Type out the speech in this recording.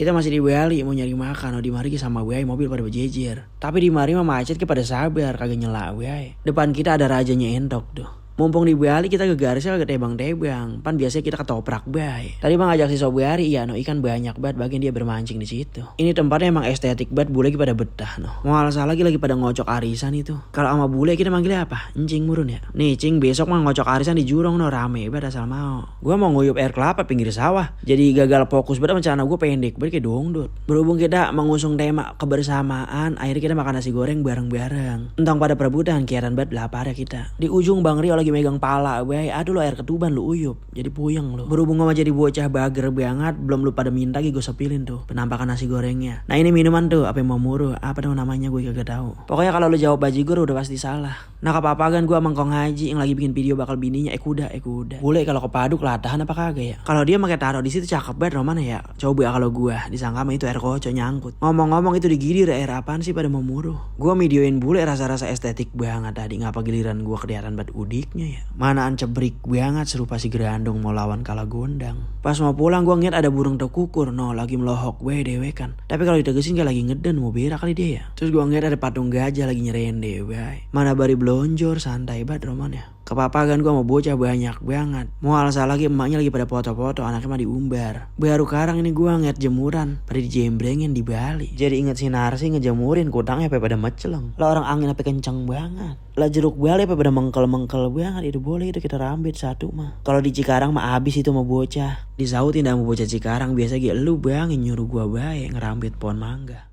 Kita masih di Bali mau nyari makan, di mari sama Wei mobil pada berjejer. Tapi di mari mah macet ke pada sabar kagak nyela Wei. Depan kita ada rajanya entok tuh. Mumpung di Bali kita ke garisnya kagak tebang-tebang. Pan biasanya kita ketoprak bay. Tadi bang ngajak si Sobari, iya no ikan banyak banget bagian dia bermancing di situ. Ini tempatnya emang estetik banget, bule lagi pada betah no. Mau alasan lagi pada ngocok arisan itu. Kalau sama bule kita manggilnya apa? Encing murun ya. Nih cing besok mah ngocok arisan di Jurong no, rame banget asal mau. Gua mau nguyup air kelapa pinggir sawah. Jadi gagal fokus banget rencana gue pendek banget kayak dongdut. Berhubung kita mengusung tema kebersamaan, akhirnya kita makan nasi goreng bareng-bareng. Entang pada perebutan kiaran banget lapar ya kita. Di ujung Bang Rio lagi megang pala, wey, aduh lo air ketuban lu uyup, jadi puyeng lu. Berhubung gue jadi bocah bager banget, belum lu pada minta gue sepilin tuh penampakan nasi gorengnya. Nah ini minuman tuh, apa yang mau muruh, apa tuh namanya gue kagak tahu. Pokoknya kalau lu jawab bajigur udah pasti salah. Nah kepapagan gue sama Kong Haji yang lagi bikin video bakal bininya kuda. Boleh kalau kepaduk latahan apa kagak ya? Kalau dia pakai taruh di situ cakep banget Roman ya. Coba kalau gue disangka mah itu air koco nyangkut. Ngomong-ngomong itu digilir air apaan sih pada mau muruh? Gue videoin bule rasa-rasa estetik banget tadi, ngapa giliran gue kelihatan banget udiknya ya. Manaan cebrik banget serupa si Gerandong mau lawan kalah gondang. Pas mau pulang gue ngeliat ada burung tekukur no lagi melohok gue dewekan. Tapi kalau ditegesin kayak lagi ngeden mau berak kali dia ya. Terus gue ngeliat ada patung gajah lagi nyerende bay. Mana bari belonjor santai banget Roman ya. Kepapagan gue mau bocah banyak banget. Mau alasan lagi emaknya lagi pada foto-foto, anaknya mah diumbar. Baru karang ini gue ngeliat jemuran pada dijembrengin di Bali. Jadi inget si Narsi ngejemurin kutangnya apa pada meceleng. Lah orang angin apa kenceng banget. Lah jeruk Bali apa pada mengkel-mengkel banget. Itu boleh itu kita rambit satu mah. Kalau di Cikarang mah abis itu mau bocah. Disautin sama bocah Cikarang biasa gitu lu bang nyuruh gue baik ngerambit pohon mangga.